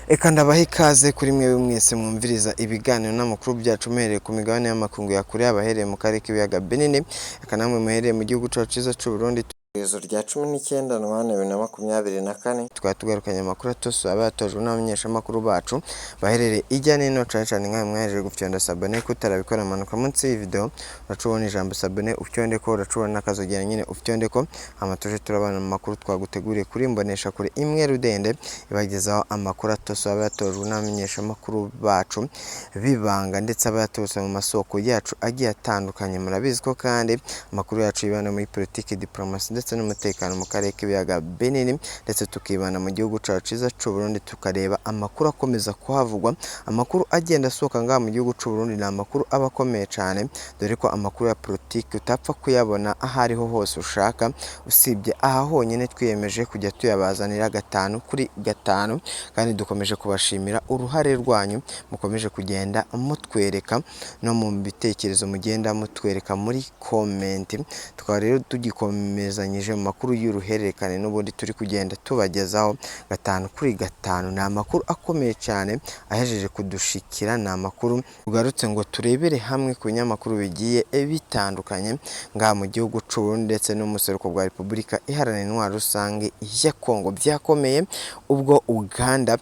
Reka ndabaha ikaze kuri mwe mwese mwumviriza ibiganiro n'amakuru byacu muhereye ku migabane y'amakungu ya kure, abahereye mu karere k'ibiyaga binini, reka namwe muhereye mu gihugu cyacu cyiza cy'u Burundi. Iherezo rya 19 Ntwarante 2024. Tukaba tugarukanye amakuru atose aba yatojwe n'abamenyeshamakuru bacu baherereye ijya n'ino, cane cane nkawe mwahejeje gufyonda s'abonner. Kutarabikora, manuka munsi y'iyi video, uracubona ijambo s'abonner, ufyondeko, uracubona n'akazogera nyine, ufyondeko, hama tuje turabana mu makuru twaguteguriye kuri imbonesha kure imwe rudende ibagezaho amakuru atose aba yatojwe n'abamenyeshamakuru bacu bibanga, ndetse aba yaturutse mu masoko yacu agiye atandukanye. Murabizi ko kandi amakuru yacu yibanda muri politiki, diplomasi ndetse n'umutekano mu karere k'ibiyaga binini, ndetse tukibanda mu gihugu cyacu cyiza cy'u Burundi, tukareba amakuru akomeza kuhavugwa. Amakuru agenda asohoka ngaha mu gihugu cy'u Burundi ni amakuru aba akomeye cyane, dore ko amakuru ya politiki utapfa kuyabona aho ariho hose ushaka, usibye aha honyine twiyemeje kujya tuyabazanira gatanu kuri gatanu. Kandi dukomeje kubashimira uruhare rwanyu mukomeje kugenda mutwereka no mu bitekerezo mugenda mutwereka muri comment. Tukaba rero tugikomezanyije mu makuru y'uruhererekane n'ubundi turi kugenda tubagezaho gatanu kuri gatanu. Ni amakuru akomeye cyane ahejeje kudushikira, ni amakuru tugarutse ngo turebere hamwe ku binyamakuru bigiye bitandukanye ngaha mu gihugu cy'u Burundi ndetse no mu buseruko bwa Repubulika Iharanira Intwaro Rusange ya Kongo. Byakomeye ubwo Uganda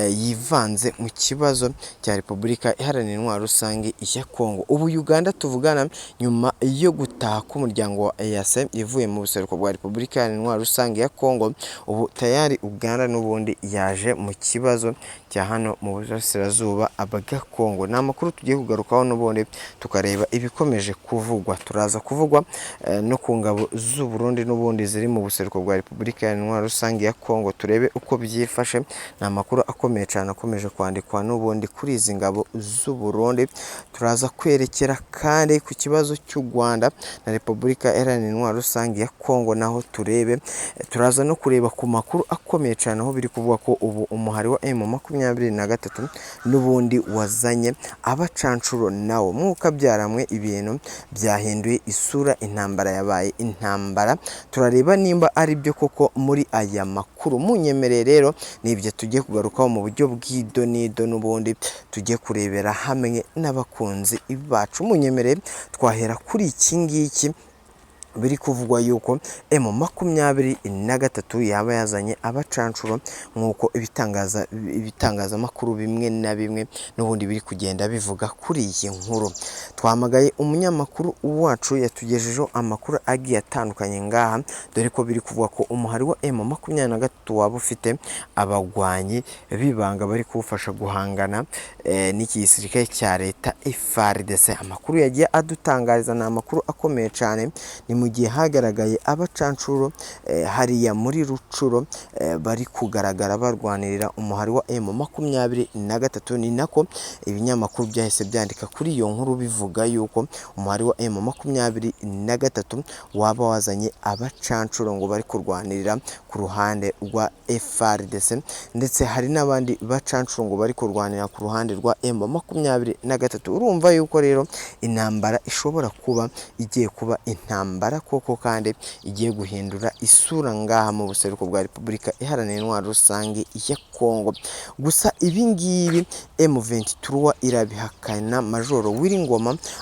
yivanze mu kibazo cya Repubulika Iharanira Intwaro Rusange ya Kongo. Ubu Uganda tuvugana, nyuma yo gutaha k'umuryango wa EAC ivuye mu buseruko bwa Repubulika Iharanira Intwaro Rusange ya Kongo, ubu tayari Uganda n'ubundi yaje mu kibazo cya hano mu burasirazuba bwa Kongo. Ni amakuru tugiye kugarukaho n'ubundi, tukareba ibikomeje kuvugwa. Turaza kuvugwa no ku ngabo z'u Burundi n'ubundi ziri mu buseruko bwa Repubulika Iharanira Intwaro Rusange ya Kongo, turebe uko byifashe. Ni amakuru akomeye cyane akomeje kwandikwa n'ubundi kuri izi ngabo z'u Burundi. Turaza kwerekera kandi ku kibazo cy'u Rwanda na Repubulika Iharanira Intwaro Rusange ya Kongo, naho turebe. Turaza no kureba ku makuru akomeye cyane aho biri kuvuga ko ubu umuhari wa M23 n'ubundi wazanye abacanshuro nawo. Mwuka byaramwe, ibintu byahinduye isura, intambara yabaye intambara. Turareba nimba ari byo koko muri aya makuru. Munyemereye rero, nibyo tugiye kugarukaho mu buryo bw'ido n'ido n'ubundi tujye kurebera hamwe n'abakunzi bacu. Munyemereye twahera kuri iki ngiki biri kuvugwa yuko M23 yaba yazanye abacanshuro, nk'uko ibitangazamakuru bimwe na bimwe n'ubundi biri kugenda bivuga kuri iyi nkuru. Twahamagaye umunyamakuru wacu, yatugejejeho amakuru agiye atandukanye ngaha, dore ko biri kuvuga ko umuhari wa M23 waba ufite abagwanyi b'ibanga bari kuwufasha guhangana n'iki gisirikare cya leta FARDC. Amakuru yagiye adutangariza ni amakuru akomeye cyane. Ni mu gihe hagaragaye abacanshuro hariya muri Rucuro bari kugaragara barwanirira umuhari wa M23. Ni nako ibinyamakuru byahise byandika kuri iyo nkuru, bivuga yuko umuhari wa M23 waba wazanye abacanshuro ngo bari kurwanirira ku ruhande rwa FARDC, ndetse hari n'abandi bacanshuro ngo bari kurwanira ku ruhande rwa M23. Urumva yuko rero intambara ishobora kuba igiye kuba intambara koko, kandi igiye guhindura isura ngaha mu buseruko bwa Repubulika Iharanira Intwaro Rusange ya Kongo. Gusa ibi ngibi M23 irabihakana. Majoro Willy,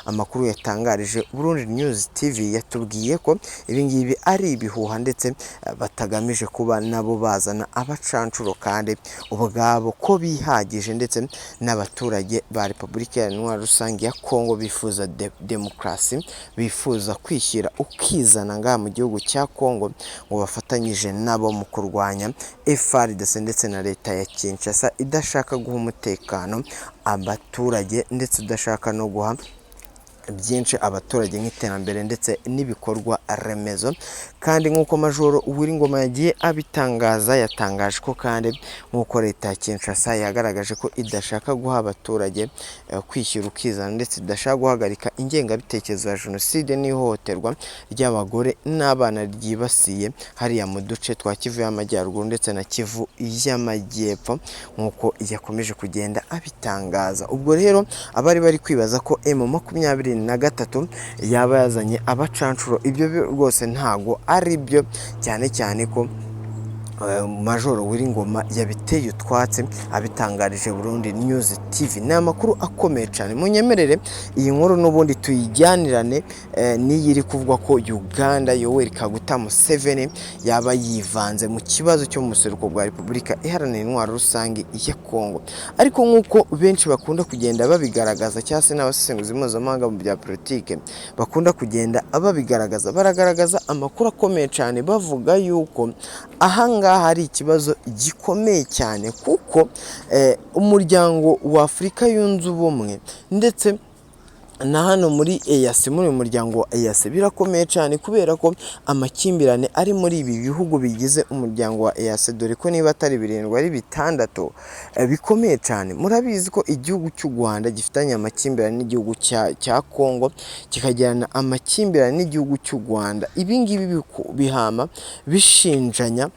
amakuru yatangarije Burundi News TV, yatubwiye ko ibi ngibi ari ibihuha, ndetse batagamije kuba nabo bazana abacanshuro, kandi ubwabo ko bihagije, ndetse n'abaturage ba Repubulika Iharanira Intwaro Rusange ya Kongo bifuza demokarasi, bifuza kwishyira ukizana ngaha mu gihugu cya Kongo, ngo bafatanyije nabo mu kurwanya FARDC ndetse na leta ya Kinshasa idashaka guha umutekano abaturage, ndetse udashaka no guha byinshi abaturage nk'iterambere ndetse n'ibikorwa remezo. Kandi nk'uko Majoro Uwiringoma yagiye abitangaza, yatangaje ko kandi nk'uko leta ya Kinshasa yagaragaje ko idashaka guha abaturage kwishyira ukizana, ndetse idashaka guhagarika ingengabitekerezo ya jenoside n'ihohoterwa ry'abagore n'abana ryibasiye hariya mu duce twa Kivu y'Amajyaruguru ndetse na Kivu y'Amajyepfo, nk'uko yakomeje kugenda abitangaza. Ubwo rero abari bari kwibaza ko M23 yaba yazanye abacanshuro, ibyo rwose ntago ari byo, cyane cyane ko Majoro Willy Ngoma yabiteye utwatsi abitangarije Burundi News TV. Ni amakuru akomeye cyane. Munyemerere iyi nkuru n'ubundi tuyijyanirane n'iyi iri kuvugwa ko Uganda Yoweri Kaguta Museveni yaba yivanze mu kibazo cyo mu buseruko bwa Repubulika Iharanira Intwaro Rusange ya Kongo. Ariko nk'uko benshi bakunda kugenda babigaragaza, cyangwa se n'abasesenguzi mpuzamahanga mu bya politike bakunda kugenda babigaragaza, baragaragaza amakuru akomeye cyane bavuga yuko ahangaha hari ikibazo gikomeye cyane, kuko umuryango wa Afurika Yunze Ubumwe ndetse na hano muri EAC, muri uyu muryango wa EAC, birakomeye cyane kubera ko amakimbirane ari muri ibi bihugu bigize umuryango wa EAC, dore ko niba atari birindwi ari bitandatu, bikomeye cyane. Murabizi ko igihugu cy'u Rwanda gifitanye amakimbirane n'igihugu cya Congo, kikagirana amakimbirane n'igihugu cy'u Rwanda. Ibi ngibi bihama bishinjanya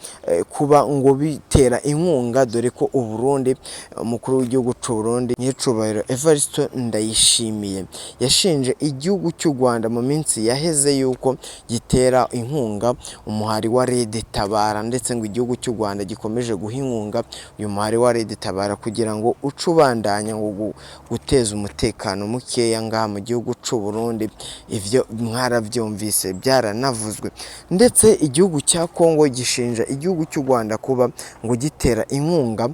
kuba ngo bitera inkunga, dore ko u Burundi, umukuru w'igihugu cy'u Burundi Nyiricubahiro Evariste Ndayishimiye, yashinje igihugu cy'u Rwanda mu minsi yaheze yuko gitera inkunga umuhari wa Red Tabara, ndetse ngo igihugu cy'u Rwanda gikomeje guha inkunga uyu muhari wa Red Tabara kugira ngo uce ubandanya ngo guteza umutekano mukeya ngaha mu gihugu cy'u Burundi. Ivyo mwaravyumvise, byaranavuzwe. Ndetse igihugu cya Kongo gishinja igihugu cy'u Rwanda kuba ngo gitera inkunga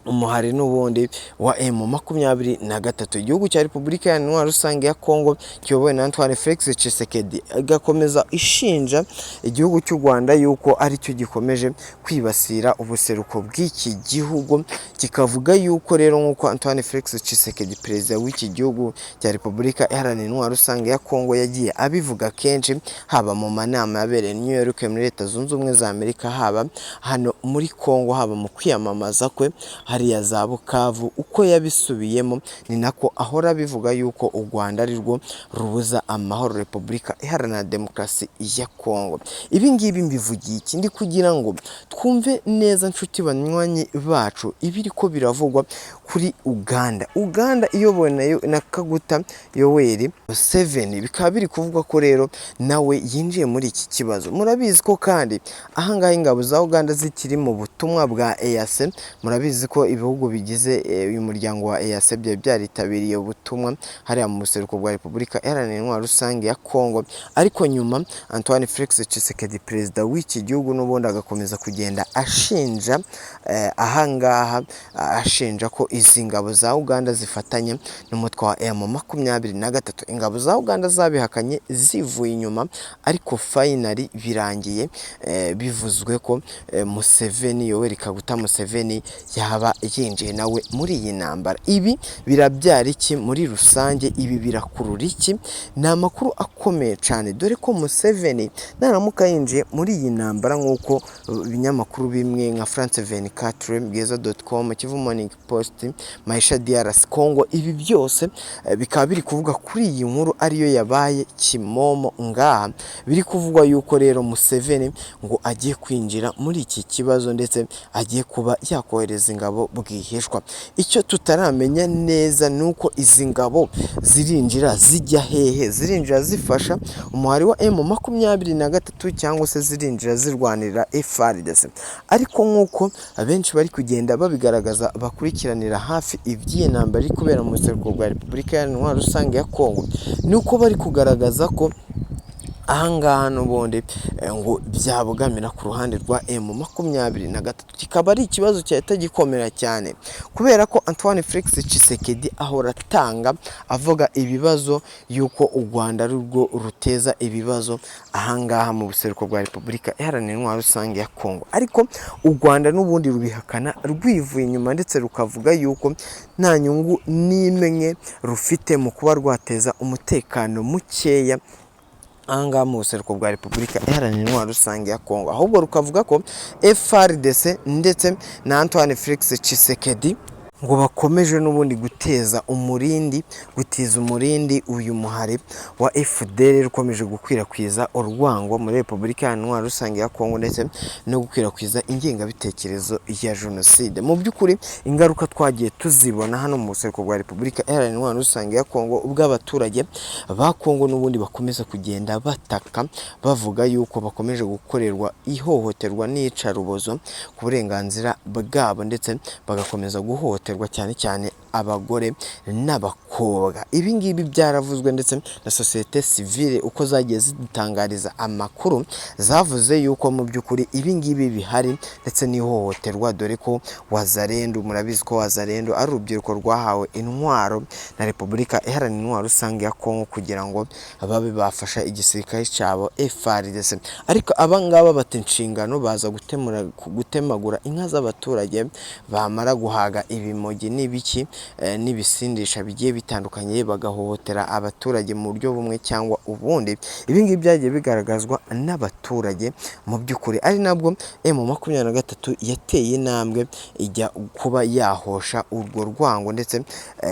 umuhari n'ubundi wa M23. Igihugu cya Repubulika Iharanira Intwaro Rusange ya Kongo kiyobowe na Antoine Felix Tshisekedi igakomeza ishinja igihugu cy'u Rwanda yuko aricyo gikomeje kwibasira ubuseruko bw'iki gihugu, kikavuga yuko rero nk'uko Antoine Felix Tshisekedi, perezida w'iki gihugu cya Repubulika Iharanira Intwaro Rusange ya Kongo, yagiye abivuga kenshi, haba mu manama yabereye New York muri Leta Zunze Ubumwe za Amerika, haba hano muri Kongo, haba mu kwiyamamaza kwe hariya za Bukavu, uko yabisubiyemo ni nako ahora abivuga yuko u Rwanda ari rwo rubuza amahoro Repubulika Iharanira Demokarasi ya Kongo. Ibi ngibi mbivugiye iki? Ndi kugira ngo twumve neza, nshuti banywanyi bacu, ibiri ko biravugwa kuri Uganda. Uganda iyobowe na Kaguta Yoweri Museveni, bikaba biri kuvugwa ko rero nawe yinjiye muri iki kibazo. Murabizi ko kandi ahangaha ingabo za Uganda zikiri mu butumwa bwa EAC. Murabizi ko ibihugu bigize uyu muryango wa EAC byari byaritabiriye ubutumwa hariya mu buseruko bwa Repubulika Iharanira Intwaro Rusange ya Kongo, ariko nyuma Antoine Felix Tshisekedi, perezida w'iki gihugu, n'ubundi agakomeza kugenda ashinja ahangaha, ashinja ko izi ngabo za Uganda zifatanya n'umutwe wa M23. Ingabo za Uganda zabihakanye zivuye inyuma, ariko finally birangiye bivuzwe ko Museveni, Yoweri Kaguta Museveni, yaba yinjiye nawe muri iyi ntambara. Ibi birabyara iki muri rusange? Ibi birakurura iki? Ni amakuru akomeye cyane, dore ko Museveni naramuka yinjiye muri iyi ntambara, nk'uko ibinyamakuru bimwe nka France 24, Bwiza.com, Kivu Morning Post, Maisha DRC Congo, ibi byose bikaba biri kuvuga kuri iyi nkuru ariyo yabaye kimomo ngaha. Biri kuvugwa yuko rero Museveni ngo agiye kwinjira muri iki kibazo, ndetse agiye kuba yakohereza ingabo bwihishwa. Icyo tutaramenya neza ni uko izi ngabo zirinjira zijya hehe? Zirinjira zifasha umuhari wa M23, cyangwa se zirinjira zirwanirira FARDC? Ariko nk'uko abenshi bari kugenda babigaragaza, bakurikiranira hafi iby'iyi ntambara iri kubera mu buseruko bwa Repubulika Iharanira Intwaro Rusange ya Kongo, ni uko bari kugaragaza ko ahangaha n'ubundi ngo byabogamira ku ruhande rwa M23, kikaba ari ikibazo cyahita gikomera cyane, kubera ko Antoine Felix Tshisekedi ahora atanga avuga ibibazo y'uko u Rwanda ari rwo ruteza ibibazo ahangaha mu buseruko bwa Repubulika Iharanira Intwaro Rusange ya Kongo, ariko u Rwanda n'ubundi rubihakana rwivuye inyuma, ndetse rukavuga yuko nta nyungu n'imwe rufite mu kuba rwateza umutekano mukeya ahangaha mu buseruko bwa Repubulika Iharanira Intwaro Rusange ya Kongo, ahubwo rukavuga ko FARDC ndetse na Antoine Felix Tshisekedi ngo bakomeje n'ubundi guteza umurindi, gutiza umurindi uyu muhari wa FDLR ukomeje gukwirakwiza urwango muri Repubulika Iharanira Rusange ya Kongo, ndetse no gukwirakwiza ingengabitekerezo ya jenoside. Mu by'ukuri ingaruka twagiye tuzibona hano mu buseruko bwa Repubulika Iharanira Rusange ya Kongo, ubwo abaturage ba Kongo n'ubundi bakomeza kugenda bataka bavuga yuko bakomeje gukorerwa ihohoterwa n'iyicarubozo ku burenganzira bwabo, ndetse bagakomeza guhohoterwa cyane cyane abagore n'abakobwa. Ibi ngibi byaravuzwe, ndetse na sosiyete sivile uko zagiye zidutangariza amakuru zavuze yuko mu by'ukuri ibi ngibi bihari, ndetse n'ihohoterwa, dore ko Wazalendo, murabizi ko Wazalendo ari urubyiruko rwahawe intwaro na Repubulika Iharanira Intwaro Rusange ya Kongo kugira ngo babe bafasha igisirikare cyabo FARDC. Ariko aba ngaba bata inshingano, baza gutemagura inka z'abaturage, bamara guhaga ibimogi n'ibiki n'ibisindisha bigiye bitandukanye, bagahohotera abaturage mu buryo bumwe cyangwa ubundi. Ibi ngibi byagiye bigaragazwa n'abaturage mu by'ukuri, ari nabwo M23 yateye intambwe ijya kuba yahosha urwo rwango, ndetse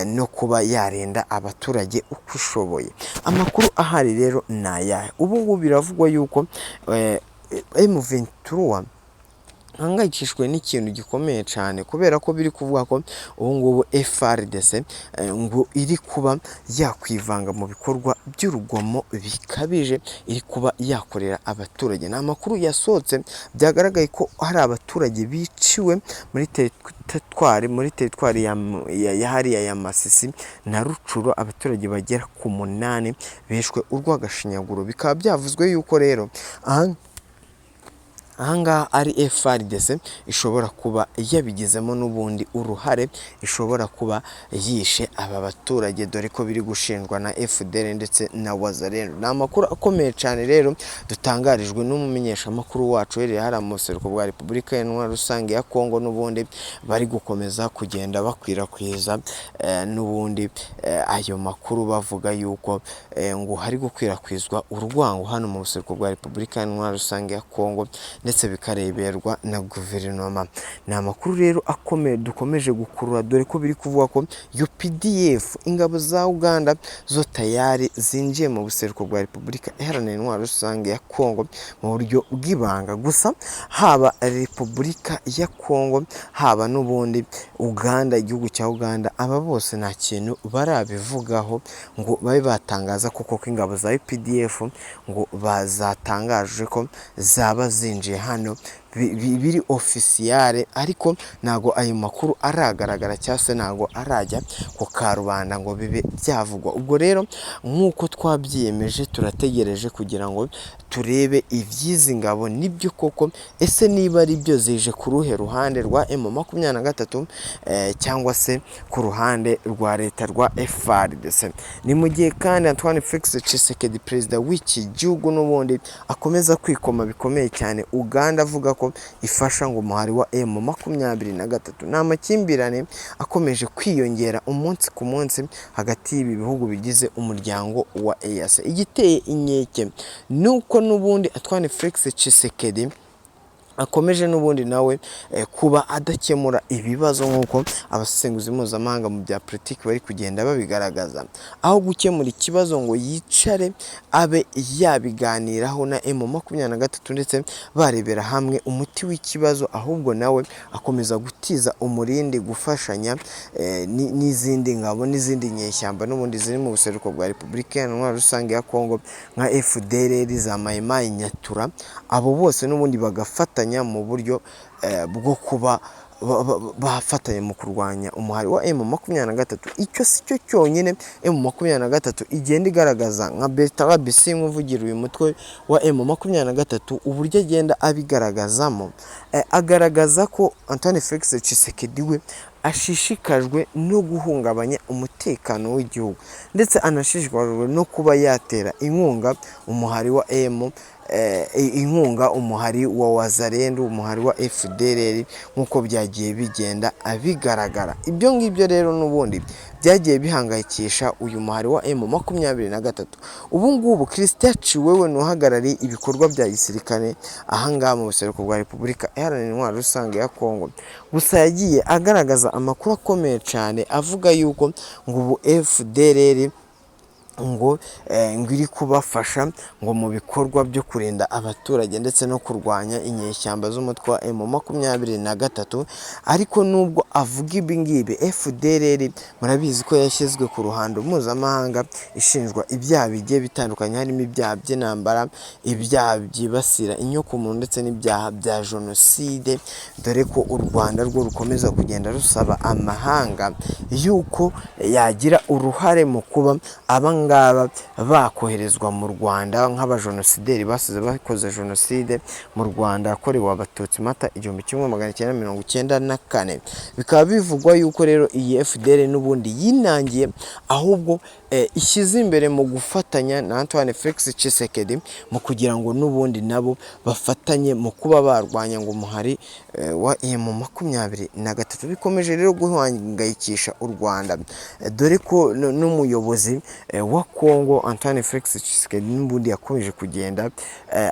no kuba yarinda abaturage uko ishoboye. Amakuru ahari rero ni ayahe? Ubu ngubu biravugwa yuko M23 hangayikishijwe n'ikintu gikomeye cyane, kubera ko biri kuvuga ko ubu ngubu FARDC ngo iri kuba yakwivanga mu bikorwa by'urugomo bikabije iri kuba yakorera abaturage. Ni amakuru yasohotse, byagaragaye ko hari abaturage biciwe muri teritwari ya hariya ya Masisi na Rucuro, abaturage bagera ku 8 bishwe urw'agashinyaguro. Bikaba byavuzwe yuko rero ahangaha ari FARDC ishobora kuba yabigizemo n'ubundi uruhare, ishobora kuba yishe aba baturage, dore ko biri gushinjwa na FDLR ndetse na Wazalendo. Ni amakuru akomeye cyane rero dutangarijwe n'umumenyeshamakuru wacu uherereye hariya mu buseruko bwa Repubulika Iharanira Rusange ya Kongo, n'ubundi bari gukomeza kugenda bakwirakwiza n'ubundi ayo makuru, bavuga yuko ngo hari gukwirakwizwa urwango hano mu buseruko bwa Repubulika Iharanira Rusange ya Kongo, ndetse bikareberwa na guverinoma. Ni amakuru rero akomeye dukomeje gukurura, dore ko biri kuvuga ko UPDF, ingabo za Uganda, zo tayari zinjiye mu buseruko bwa Repubulika Iharanira Intwaro Rusange ya Kongo mu buryo bw'ibanga. Gusa haba Repubulika ya Kongo, haba n'ubundi Uganda, igihugu cya Uganda, aba bose nta kintu barabivugaho ngo babe batangaza koko ko ingabo za UPDF ngo bazatangaje ko zaba zinjiye hano biri official, ariko ntago ayo makuru aragaragara cyangwa se ntago arajya ku karubanda ngo bibe byavugwa. Ubwo rero nk'uko twabyiyemeje, turategereje kugira ngo turebe iby'izi ngabo nibyo koko, ese niba ari byo zije ku ruhe ruhande, rwa M23 cyangwa se ku ruhande rwa leta, rwa FARDC? Ni mu gihe kandi Antoine Felix Tshisekedi, perezida w'iki gihugu, n'ubundi akomeza kwikoma bikomeye cyane Uganda, avuga ko ifasha ngo umuhari wa M23. Ni amakimbirane akomeje kwiyongera umunsi ku munsi hagati y'ibi bihugu bigize umuryango wa EAC. Igiteye inkeke ni uko n'ubundi Antoine Felix Tshisekedi akomeje n'ubundi nawe kuba adakemura ibibazo, nk'uko abasesenguzi mpuzamahanga mu bya politiki bari kugenda babigaragaza. Aho gukemura ikibazo ngo yicare abe yabiganiraho na M23, ndetse barebera hamwe umuti w'ikibazo, ahubwo nawe akomeza gutiza umurindi gufashanya n'izindi ngabo n'izindi nyeshyamba n'ubundi ziri mu buseruko bwa Repubulika Iharanira Rusange ya Kongo, nka FDLR, za Mayi Nyatura, abo bose n'ubundi bagafatanya mu buryo bwo kuba bafatanya mu kurwanya umuhari wa M23. Icyo si cyo cyonyine M23 igenda igaragaza, nka Bertrand Bisimwa uvugira uyu mutwe wa M23, uburyo agenda abigaragazamo, agaragaza ko Antoine Felix Tshisekedi we ashishikajwe no guhungabanya umutekano w'igihugu, ndetse anashishikajwe no kuba yatera inkunga umuhari wa M inkunga umuhari wa Wazalendo, umuhari wa FDLR, nk'uko byagiye bigenda bigaragara. Ibyo ngibyo rero n'ubundi byagiye bihangayikisha uyu muhari wa M23. Ubu ngubu Christian Tshiwewe ni uhagarariye ibikorwa bya gisirikare ahangaha mu buseruko bwa Repubulika Iharanira Intwaro Rusange ya Kongo. Gusa yagiye agaragaza amakuru akomeye cyane avuga yuko ngo ubu FDLR ngo iri kubafasha ngo mu bikorwa byo kurinda abaturage ndetse no kurwanya inyeshyamba z'umutwe wa M23. Ariko nubwo avuga ibi ngibi, FDLR murabizi ko yashyizwe ku ruhando mpuzamahanga ishinjwa ibyaha bigiye bitandukanye, harimo ibyaha by'intambara, ibyaha byibasira inyokomuntu ndetse n'ibyaha bya jenoside, dore ko u Rwanda rwo rukomeza kugenda rusaba amahanga yuko yagira uruhare mu kuba aba ngaba bakoherezwa mu Rwanda nk'abajenosideri basize bakoze jenoside mu Rwanda yakorewe Abatutsi Mata 1994. Bikaba bivugwa yuko rero iyi FDL n'ubundi yinangiye, ahubwo ishyize imbere mu gufatanya na Antoine Felix Tshisekedi mu kugira ngo n'ubundi nabo bafatanye mu kuba barwanya ngo umuhari wa M23. Bikomeje rero guhangayikisha u Rwanda, dore ko n'umuyobozi wa Kongo Antoine Felix Tshisekedi n'ubundi yakomeje kugenda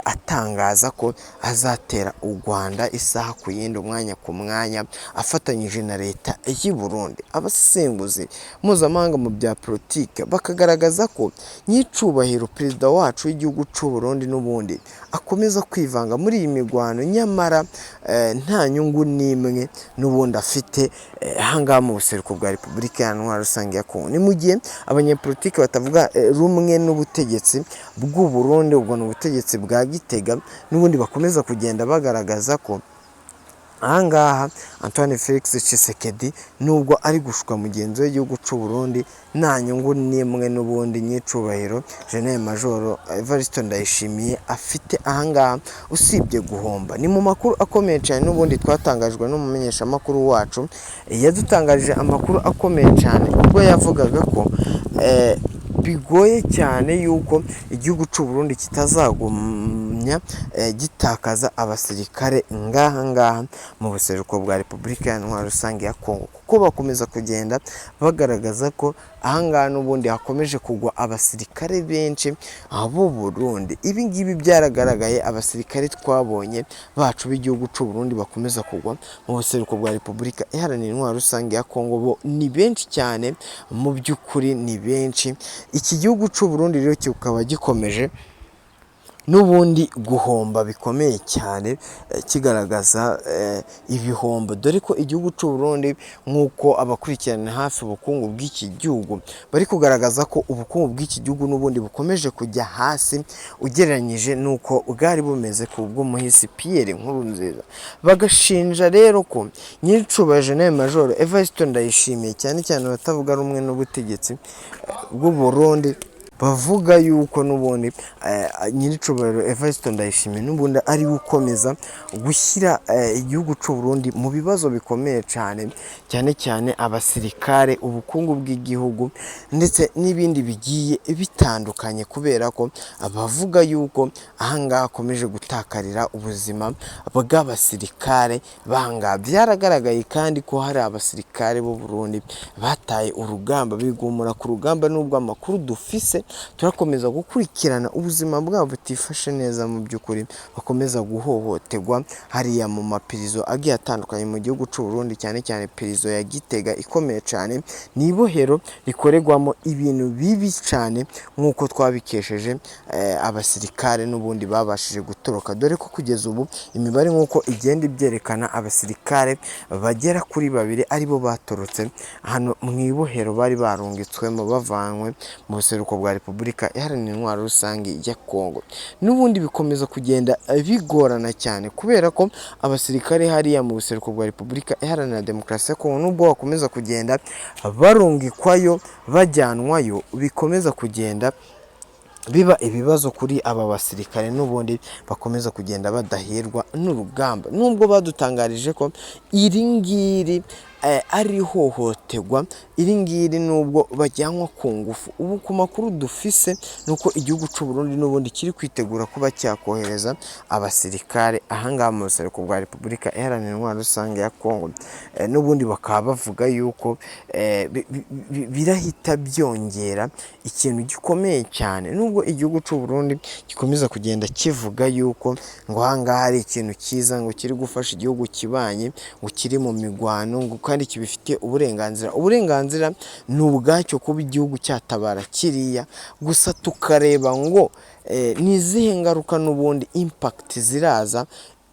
atangaza ko azatera u Rwanda isaha ku yindi, umwanya ku mwanya, afatanyije na leta y'u Burundi. Abasesenguzi mpuzamahanga mu bya politike bakagaragaza ko nyicubahiro perezida wacu w'igihugu cy'u Burundi n'ubundi akomeza kwivanga muri iyi mirwano, nyamara nta nyungu n'imwe n'ubundi afite ahangaha mu buseruko bwa Repubulika Iharanira Rusange ya Kongo. Ni mu gihe abanyepolitike batavuga rumwe n'ubutegetsi bw'u Burundi, ubwo ni ubutegetsi bwa Gitega, n'ubundi bakomeza kugenda bagaragaza ko ahangaha Antoine Felix Tshisekedi nubwo ari gushuka mugenzi we w'igihugu cy'u Burundi, nta nyungu n'imwe n'ubundi nyicubahiro General Major Evariste Ndayishimiye afite ahangaha usibye guhomba. Ni mu makuru akomeye cyane n'ubundi twatangajwe n'umumenyeshamakuru wacu, yadutangarije amakuru akomeye cyane ubwo yavugaga ko bigoye cyane yuko igihugu cy'u Burundi kitazagumya gitakaza abasirikare ngaha ngaha mu buseruko bwa Repubulika Iharanira Rusange ya Kongo, kuko bakomeza kugenda bagaragaza ko ahangaha n'ubundi hakomeje kugwa abasirikare benshi b'u Burundi. Ibi ngibi byaragaragaye, abasirikare twabonye bacu b'igihugu cy'u Burundi bakomeza kugwa mu buseruko bwa Repubulika Iharanira Intwaro Rusange ya Kongo bo ni benshi cyane, mu by'ukuri ni benshi. Iki gihugu cy'u Burundi rero kikaba gikomeje n'ubundi guhomba bikomeye cyane, kigaragaza ibihombo, dore ko igihugu cy'u Burundi nk'uko abakurikirana hafi ubukungu bw'iki gihugu bari kugaragaza ko ubukungu bw'iki gihugu n'ubundi bukomeje kujya hasi ugereranyije n'uko bwari bumeze ku bw'umuhisi Pierre Nkurunziza. Bagashinja rero ko nyiricubahiro General Major Evariste Ndayishimiye, cyane cyane abatavuga rumwe n'ubutegetsi bw'u Burundi, bavuga yuko n'ubundi nyiricubahiro Evariste Ndayishimiye n'ubundi ari gukomeza gushyira igihugu cy'u Burundi mu bibazo bikomeye cyane, cyane cyane abasirikare, ubukungu bw'igihugu ndetse n'ibindi bigiye bitandukanye, kubera ko abavuga yuko ahangaha akomeje gutakarira ubuzima bw'abasirikare bangaha. Byaragaragaye kandi ko hari abasirikare b'u Burundi bataye urugamba, bigumura ku rugamba, nubwo amakuru dufise turakomeza gukurikirana ubuzima bwabo butifashe neza, mu by'ukuri bakomeza guhohoterwa hariya mu mapirizo agiye atandukanye mu gihugu cy'u Burundi, cyane cyane pirizo ya Gitega ikomeye cyane, ni ibohero rikorerwamo ibintu bibi cyane nk'uko twabikesheje abasirikare n'ubundi babashije gutoroka, dore ko kugeza ubu imibare nk'uko igenda ibyerekana abasirikare bagera kuri babiri aribo batorotse hano mu ibohero bari barungitswemo bavanywe mu buseruko bwa Repubulika Iharanira Intwaro Rusange ya Kongo. N'ubundi bikomeza kugenda bigorana cyane kubera ko abasirikare hariya mu buseruko bwa Repubulika Iharanira Demokarasi ya Kongo nubwo bakomeza kugenda barungikwayo bajyanwayo, bikomeza kugenda biba ibibazo kuri aba basirikare n'ubundi bakomeza kugenda badahirwa n'urugamba, nubwo badutangarije ko iri ngiri ari ihohoterwa iri ngiri, nubwo bajyanwa ku ngufu. Ubu ku makuru dufise ni uko igihugu cy'u Burundi n'ubundi kiri kwitegura kuba cyakohereza abasirikare ahangaha mu buseruko bwa Repubulika Iharanira Intwaro Rusange ya Kongo. N'ubundi bakaba bavuga yuko birahita byongera ikintu gikomeye cyane, nubwo igihugu cy'u Burundi gikomeza kugenda kivuga yuko ngo ahangaha hari ikintu cyiza ngo kiri gufasha igihugu kibanye, ngo kiri mu migwano, ngo kandi kibifitiye uburenganzira. Uburenganzira ni ubwacyo kuba igihugu cyatabara kiriya, gusa tukareba ngo ni izihe ngaruka n'ubundi, impact ziraza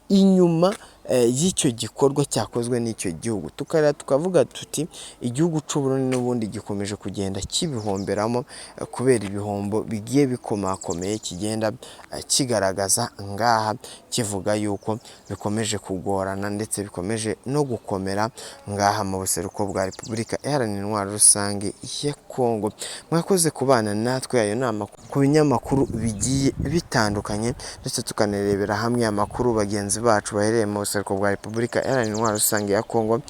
inyuma y'icyo gikorwa cyakozwe n'icyo gihugu. Tukareba tukavuga tuti igihugu cy'u Burundi n'ubundi gikomeje kugenda kibihomberamo kubera ibihombo bigiye bikomakomeye kigenda kigaragaza ngaha, kivuga yuko bikomeje kugorana ndetse bikomeje no gukomera ngaha mu buseruko bwa Repubulika Iharanira Intwaro Rusange ya Kongo. Mwakoze kubana natwe. Ayo ni amakuru ku binyamakuru bigiye bitandukanye, ndetse tukanarebera hamwe amakuru bagenzi bacu baherereye mu buseruko bwa Repubulika Iharanira Intwaro Rusange ya Kongo,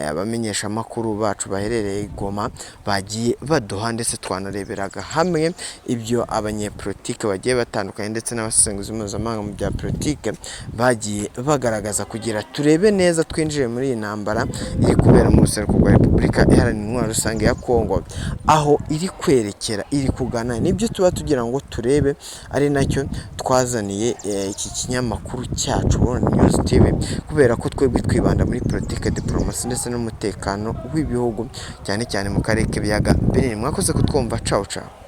abamenyeshamakuru bacu baherereye i Goma bagiye baduha, ndetse twanareberaga hamwe ibyo abanyepolitike bagiye batandukanye ndetse n'abasesenguzi mpuzamahanga mu bya politike bagiye bagaragaza, kugira turebe neza twinjire muri iyi ntambara iri kubera mu buseruko bwa Repubulika Iharanira Intwaro Rusange ya Kongo, aho iri kwerekera, iri kugana. Nibyo tuba tugira ngo turebe, ari nacyo twazaniye iki kinyamakuru cyacu World News TV, kubera ko twebwe twibanda muri politike, diplomasi ndetse n'umutekano w'ibihugu, cyane cyane mu karere k'ibiyaga binini. Mwakoze kutwumva. Cawu cawu.